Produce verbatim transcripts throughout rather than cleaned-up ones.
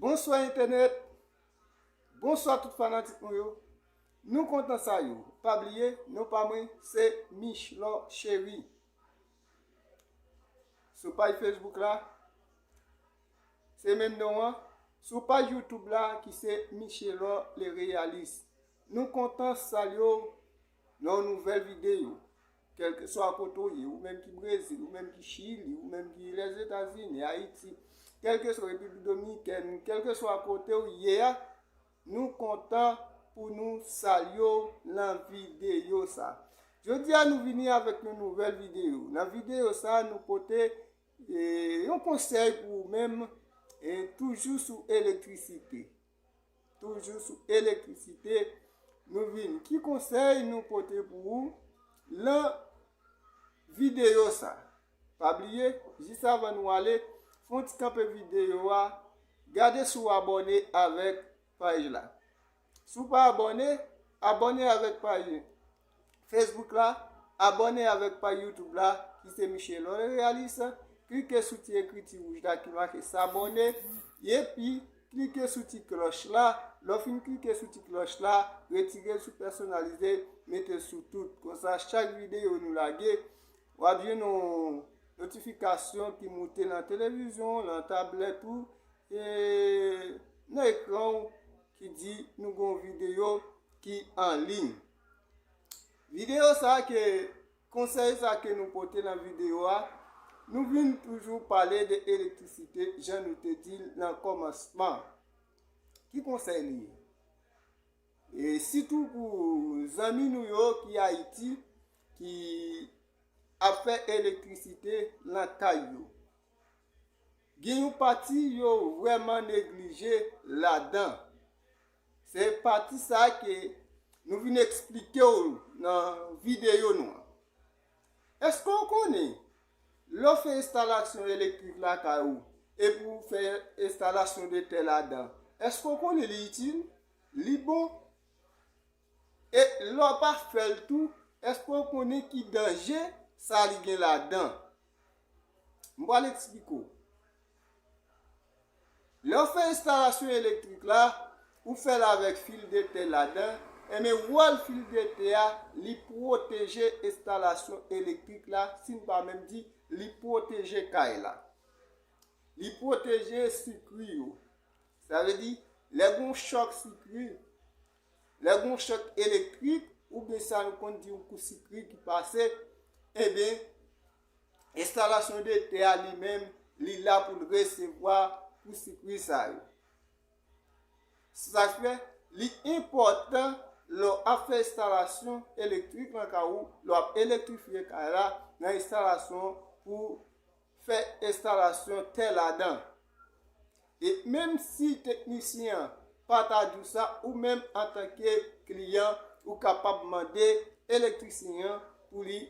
Bonswa entènèt. Bonswa tout fanatik nou yo. Nou kontan sa yo. Pa bliye, non pa mwen se Michelor Chery. Sou paj Facebook la, se menm non an. Sou paj YouTube la ki se Michelor le Réaliste. Nou kontan salye w nan yon nouvèl videyo. Kèlkeswa kote w ye, ou menm ki Brezil, ou menm ki Chili, ou menm ki Lèzetazini, Ayiti, kèlkeswa Repiblik Dominikèn, kèlkeswa kote w ye a, nou kontan pou nou salye w nan videyo sa. Jodi a nou vini avèk yon nouvèl videyo. Nan videyo sa nou pote e, yon konsèy pou ou menm, e, toujou sou elektrisite. Toujou sou elektrisite, nou vin. Ki konsèy nou pote pou ou nan videyo sa? Pa bliye, jis avan nou ale, fè yon ti kanpe videyo a, gade si w abòne avèk paj la. Si w pa abòne, abòne avèk paj Facebook la, abòne avèk paj YouTube la, ki se Michelor le Réaliste. Klike sou ti ekriti wouj la ki make s'abonner, epi klike sou ti klòch la. Lè w fin klike sou ti klòch la, retire l sou pèsonalize, mete l sou tout. Konsa, chak videyo nou lage, w ap jwenn yon notifikasyon ki moute nan televizyon, nan tablèt ou, e nan ekran w ki di nou gen yon videyo ki an liy. Videyo sa ke, konsèy sa ke nou pote nan videyo a, nou vin toujou pale de elektrisite, jan nou te di l nan kòmansman. Ki konsèy li ye? E sitou pou zanmi nou yo ki Ayiti, ki ap fè elektrisite nan kay yo. Gen yon pati yo vrèman neglije ladan. Se pati sa ke nou vin eksplike w nan videyo nou an. Èske w konnen lè w fè enstalasyon elektrik lakay ou epi w fè enstalasyon de tè ladan, èske w konnen li itil? Li bon? E lè w pa fè l tou, èske w konnen ki danje sa li gen ladan? M pral eksplike w. Lè w fè enstalasyon elektrik la, ou fè l avèk fil de tè ladan, enben wòl fil de tè a, li pwoteje enstalasyon elektrik la, si n pa menm di, li pwoteje kay la. Li pwoteje sikwi yo. Sa vle di, lè gen yon chòk sikwi, lè gen yon chòk elektrik, oubyen sa nou konn di yon kou sikwi ki pase, enben, enstalasyon de tè a li menm, li la pou l resevwa kou sikwi sa yo. Sa fè, li enpòtan lè w ap fè enstalasyon elektrik nan kay ou, lè w ap elektrifye kay la, nan enstalasyon pou fè enstalasyon tè ladan. E menm si teknisyen an pa ta di w sa, ou menm antanke kliyan, ou kapab mande elektrisyen an pou li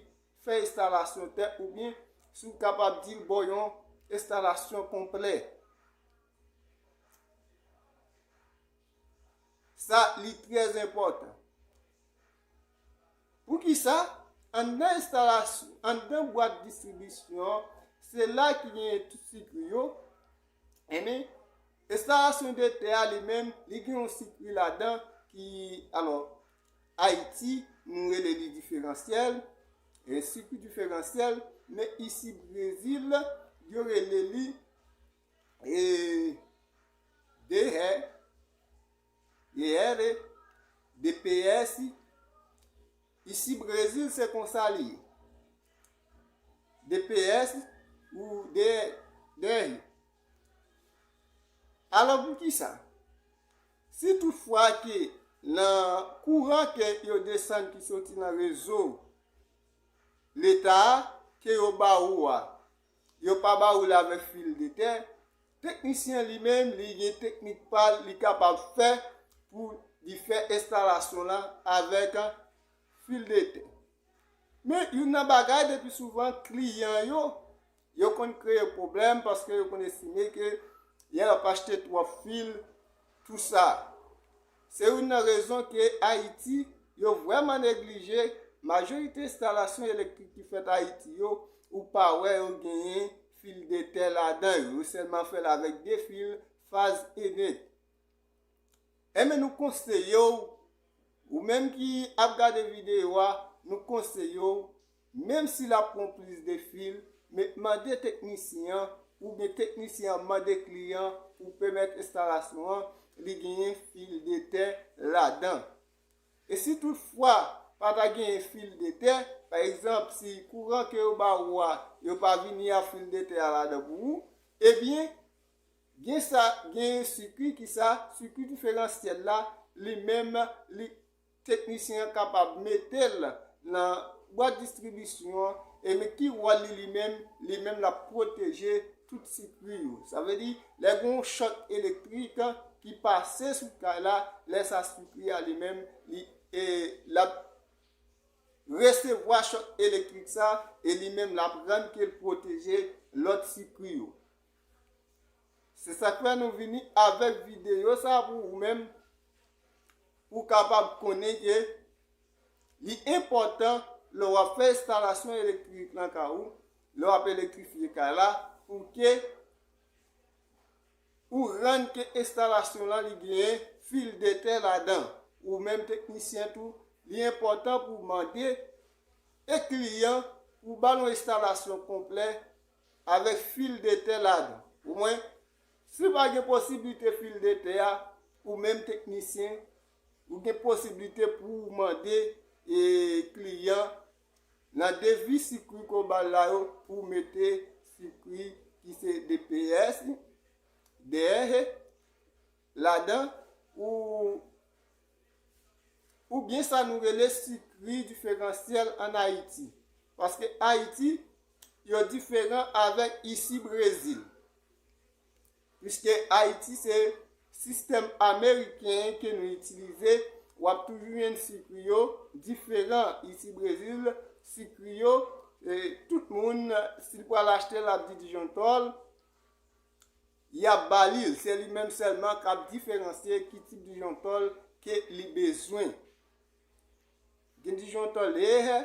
fè enstalasyon tè, oubyen si w kapab di l ba w yon enstalasyon konplè. Sa, li trè enpòtan. Poukisa? Anndan enstalasyon, anndan bwat distribisyon, se la ki genyen tout sikwi yo. Enben, enstalasyon de tè a li menm, li gen yon sikwi ladan ki, alò, Ayiti, nou rele li diferansyèl, e sikwi diferansyèl, men isi Brezil, yo rele li, e, D R, D R, D P S. Isi Brezil, se konsa li ye. D P S ou D R. Alò, poukisa? Si toutfwa ke nan kouran ke yo desann ki soti nan rezo Leta a, ke yo ba ou a, yo pa ba ou l avèk fil de tè, teknisyen li menm, li gen teknik pa l, li kapab fè pou li fè enstalasyon lan avèk fil de tè. Men, youn nan bagay, depi souvan, kliyan yo, yo konn kreye pwoblèm paske yo konn estime ke y ap achte twòp fil, tou sa. Se youn nan rezon ke Ayiti, yo vrèman neglije, majorite enstalasyon elektrik ki fèt Ayiti yo, ou pa wè yo genyen fil de tè ladan yo. Yo sèlman fè l avèk de fil, faz e nèt. Enben, nou konseye w, ou menm ki ap gade videyo a, nou konseye w, menm si l ap pran plis de fil, men mande teknisyen an, oubyen teknisyen an mande kliyan pou pèmèt enstalasyon an, li genyen fil de tè ladan. E si toutfwa pa ta genyen fil de tè, pa egzanp, si kouran ke yo ba ou a, yo pa vini ak fil de tè a ladan pou ou, ebyen, gen sa, gen sikui ki sa, sikui diferansyèl la, li menm, li, teknisyen an kapab mete l nan bwat distribisyon an, e men ki wòl li, li menm, li menm l ap pwoteje tout sikui yo. Sa vle di, lè gen yon chòk elektrik ki pase sou kay la, lè sa sikui a li menm, li, e, l ap resevwa chòk elektrik sa, e li menm l ap rann ke l pwoteje lòt sikui yo. Se sa k fè nou vini avèk videyo sa pou ou menm, pou w kapab konnen ke li enpòtan lè w ap fè enstalasyon elektrik nan kay ou, lè w ap elektrifye kay la, pou ke ou rann ke enstalasyon lan li genyen fil de tè ladan. Ou menm teknisyen tou, li enpòtan pou w mande e kliyan pou ba l yon enstalasyon konplè avèk fil de tè ladan. Omwen, si pa gen posiblite fil de tè a, ou menm teknisyen, ou gen posiblite pou w mande e kliyan nan devi sikui ke w ba l la yo pou w mete sikui ki se D P S, D R, ladan, ou, oubyen sa nou rele sikui diferansyèl ann Ayiti. Paske Ayiti, yo diferan avèk isi Brezil. Piske Ayiti se sistèm ameriken ke nou itilize, w ap toujou jwenn sikui yo diferan. Isi Brezil, sikui yo, e, tout moun, si l pral achte l, l ap di Dijon Tòl, y ap ba li l. Se li menm sèlman k ap diferansye ki tip Dijon Tòl ke li bezwen. Gen Dijon Tòl D R,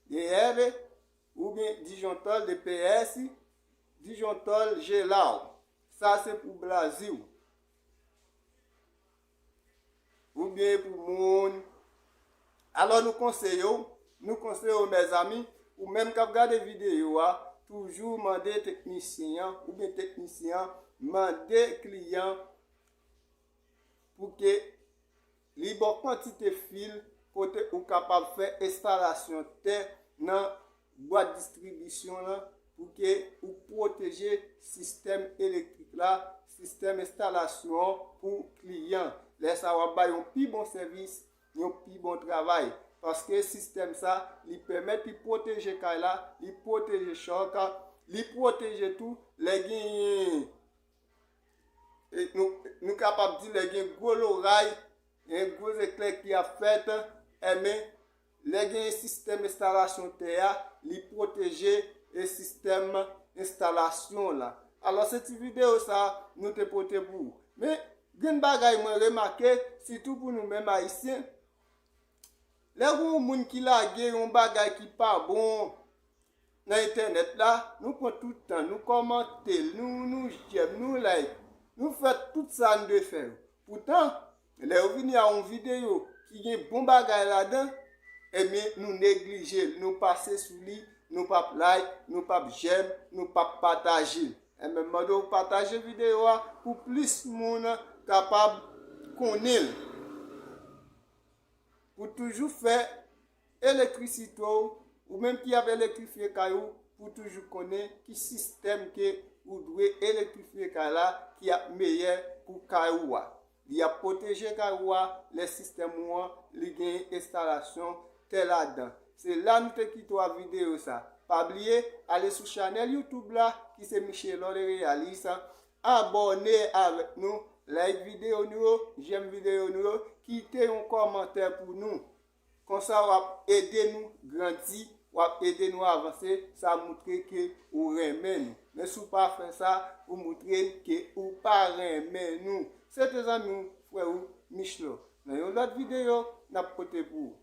D R, oubyen Dijon Tòl D P S, Dijon Tòl G L A W. Sa se pou Blaziw. Oubyen pou moun. Alò nou konseye w, nou konseye w, mezanmi, ou menm k ap gade videyo a, toujou mande teknisyen an, oubyen teknisyen an mande kliyan pou ke li ba w kantite fil kote ou kapab fè enstalasyon tè nan bwat distribisyon lan pou ke ou pwoteje sistèm elektrik la, sistèm enstalasyon an pou kliyan. Lè sa w ap bay yon pi bon sèvis, yon pi bon travay. Paske sistèm sa, li pèmèt li pwoteje kay la, li pwoteje chòk, li pwoteje tou lè genyen, e, nou, nou kapab di lè gen gwo loray, gen gwo zeklè ki ap fèt, enben, lè gen sistèm enstalasyon tè a, li pwoteje e sistèm enstalasyon la. Alò, se ti videyo sa nou te pote pou ou. Men, gen bagay mwen remake, sitou pou nou menm Ayisyen, lè gen yon moun ki lage yon bagay ki pa bon nan entènèt la, nou pran tout tan, nou kòmante l, nou, nou j'aime, nou like, nou fè tout sa n dwe fè yo. Poutan, lè yo vini a yon videyo ki gen bon bagay ladan, ebyen, nou neglije l, nou pase sou li, nou p ap like, nou p ap j'aime, nou p ap pataje l. Enben, m mande w pataje videyo a pou plis moun kapab konnen l. Pou toujou fè elektrisite w, ou menm ki ap elektrifye kay ou, pou toujou konnen ki sistèm ke ou dwe elektrifye kay la ki ap meyè pou kay ou a. Li ap pwoteje kay ou a lè sistèm ou an li gen enstalasyon tè ladan. Se la nou te kite w ak videyo sa. Pa bliye, ale sou chanèl YouTube la ki se Michelor le Réaliste. Abòne avèk nou, like videyo nou yo, j'aime videyo nou yo, kite yon kòmantè pou nou. Konsa w ap ede nou grandi, w ap ede nou avanse, sa moutre ke ou renmen nou. Men si w pa fè sa, ou moutre ke ou pa renmen nou. Se te zanmi w, frè ou, Michelor. Nan yon lòt videyo, n ap pote pou ou.